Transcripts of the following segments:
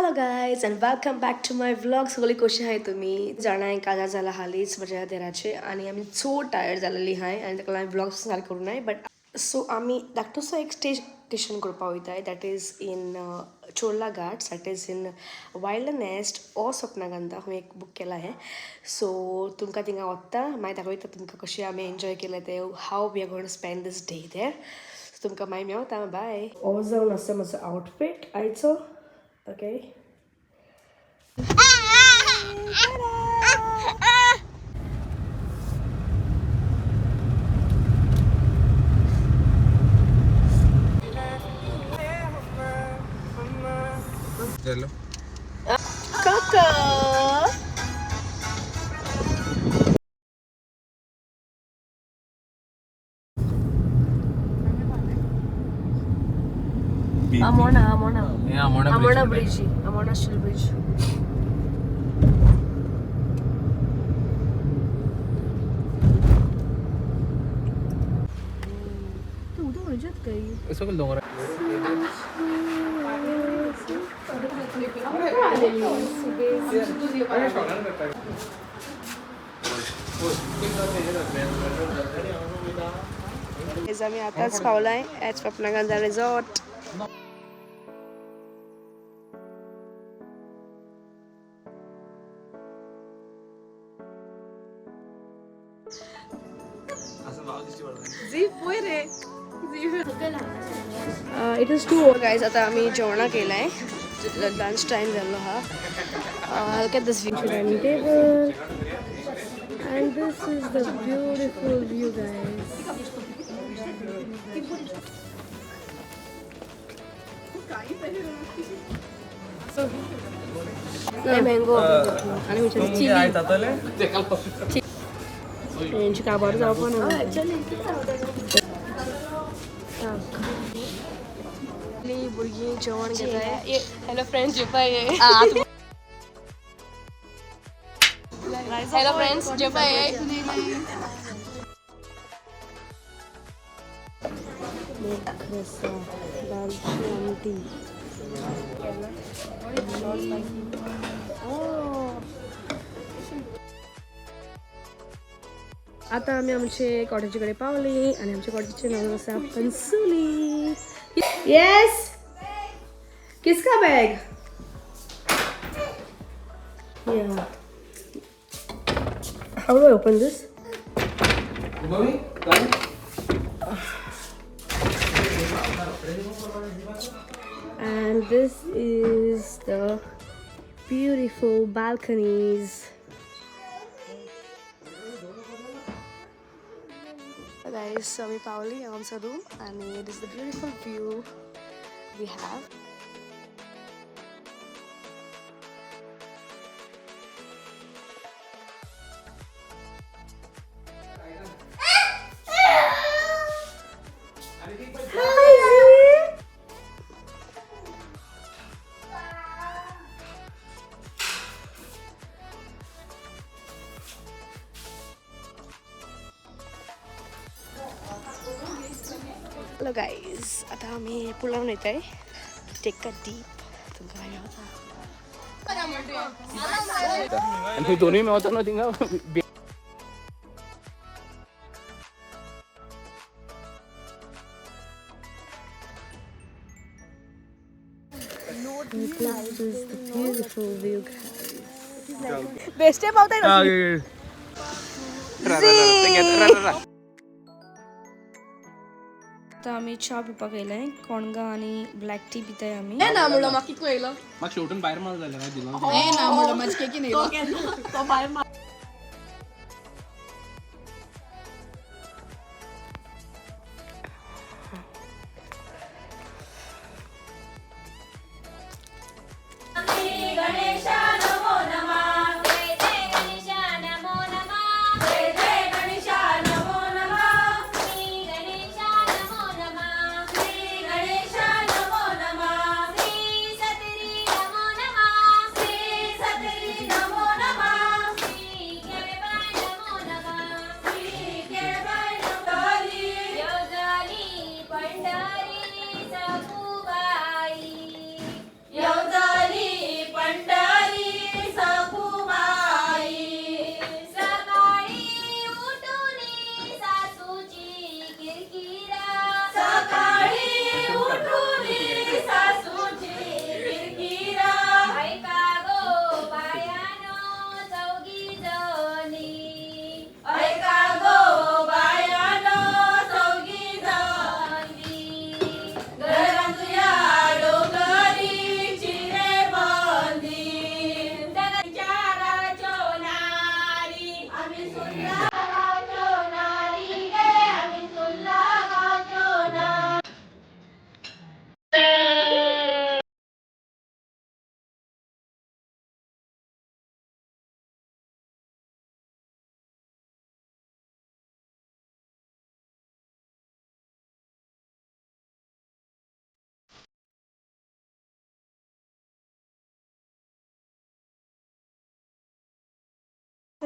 Hello guys and welcome back to my vlog. सगळी कशी आहे तुम्ही जाणा? काजार झाला हालीच म्हज्या देराचे आणि आमी चड टायर्ड जालेली हाय आनी ताका लागून व्लॉग सारकें करूं नाय. बट सो आमी धाकटोसो एक स्टेशन करपा वयताय, that is in Chorla Ghats, that is in Wild Nest or Swapnagandha. खंय एक बूक केला आहे. सो तुमकां थिंगा वता मागीर दाखयता तुमकां कशें आमी एन्जॉय केलें तें, how we are gonna spend this day there. So तुमकां मागीर मेवता. बाय. हो जावन आसा म्हजो आउटफीट आयचो. ओके. चलो. Coco. Amona, Amona. Amona. Amona Bridge. Amona Steel Bridge. सगळं डोंगर. Guys, आम्ही आताच पावलाय at Swapnagandha resort. It is to guys, आता आम्ही जेवणा केलं आहे. लंच टाइम झालो हा. Look at this view, dining table, and this is the beautiful view, guys. Mango आणि विचार चिली यांची काबार जाऊ पण. भुरगीं जेवण घेताय. हॅलो फ्रेंड्स, जेपा ये. हॅलो फ्रेंड्स, जेपा ये. रस्सा, दालची आमटी. आता आम्ही आमचे कॉटेजीकडे पावली आणि आमच्या कॉटेजचे नाव आसा पन्सुली. येस, किसका bag? Yeah, how do I open this? And this is the beautiful balconies. Guys, so आम्ही पावली आमचा रूम आणि it is the beautiful view we have. Hello guys, आता आम्ही पुलावर येत आहे. टेक अ डीप, तुमकां मागीर वता. आणि दोन्ही मेवता न्हू थिंगा. This is the beautiful view, guys. बेस्टे पावताय ना. आता आम्ही च्या पिवपाक येयलाय. कोणगा आणि ब्लॅक टी पिताय आम्ही. ना म्हणलं म्हाका कितको येयलो. म्हाका शेवटून भायर माल जालें काय दिलो. ना म्हणलं म्हाजी केकीन येयलो.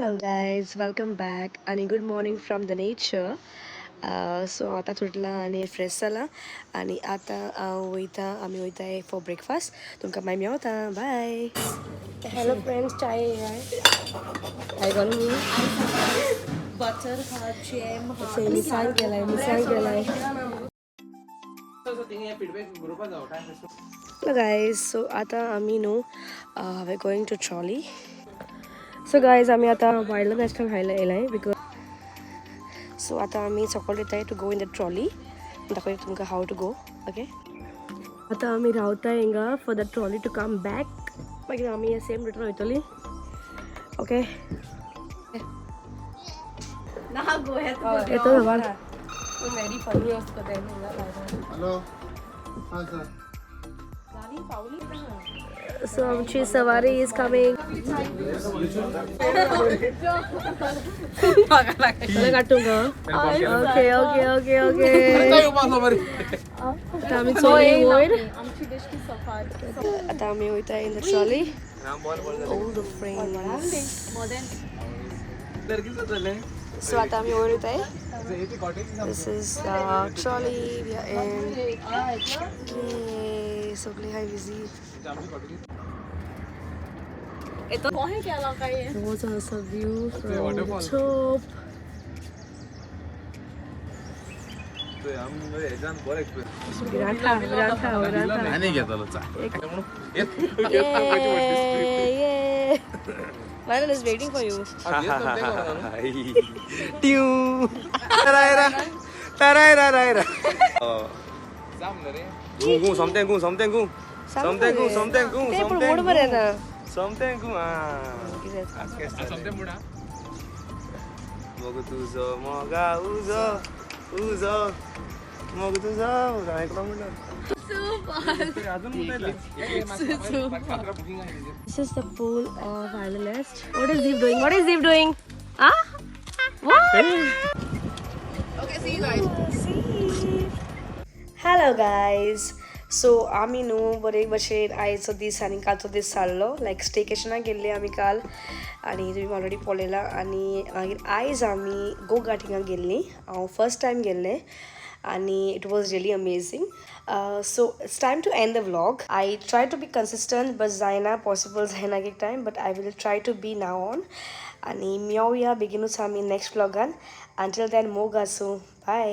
Hello guys, welcome back आणि good morning from the nature. So आतांच उठला आनी फ्रेश जाला आनी आतां हांव वयता, आमी वयताय फॉर ब्रेकफास्ट. तुमकां मागीर मेवता. बाय. हॅलो फ्रेंड्स, चाय I घालून बटर हा, जॅम. मिसांग केलाय, मिसांग केलाय. फीडबॅक बरोवपा जावो टायम. हॅलो गायज, सो आतां आमी न्हू we going to trolley. So guys, आमी आतां वायल्ड नॅशनल हायला येयलाय because सो आतां आमी सकयल वयताय to go in the trolley. दाखयता तुमकां how to go. Okay, आतां आमी रावताय हिंगा for the trolley to come back. मागीर आमी सेम रुटार वयतली. ओके. ना गोव्यात. येतो सवाल. व्हेरी फनी असतो. हॅलो, हां सर. सो आमची सवारी is coming. काडटूं. Okay okay okay okay आता आमी चोली वयर. आमची बेश्टी सफारी. आता आमी वयता in the trolley, all the friends. So आता आमी वयर वयताय. This is the trolley we are in. Okay, सगळी हाय बिझी. कोणी केला काय? Those are some view from the top. विरांथा विरांथा विरांथा. आनी घेतलो चा. Yeah, yeah. Myron is waiting for you. रायरा रायरा रायरा. रे. गु समतें गु समतें गु समतें गु समतें गु. ते पण मोड बरें ना. समतें गु. सोमतें मुडा. मोग तुजो मोगा उजो उजो मोग तुजो आयकलो म्हणटा अजून. बुकींग आहे. This is the pool of Island Nest. What is Deep doing? What is Deep doing? Huh? What? Okay, see you guys. Hello guys, so आमी न्हू बरे भशेन आयचो दीस आनी कालचो दीस सारलो. लायक स्टेकेशनाक गेल्ले आमी काल आनी तुमी ऑलरेडी पळयला. आनी मागीर आयज आमी गो कार्टिंगाक गेल्लीं. हांव फर्स्ट टायम गेल्लें आनी it was really amazing. So it's time to end the vlog. I try to be consistent but जायना, पॉसिबल जायना एक time, but I will try to be now on. आनी मेवया बेगीनूच आमी नेक्स्ट व्लॉगान. अंटील then, मोग आसूं. बाय.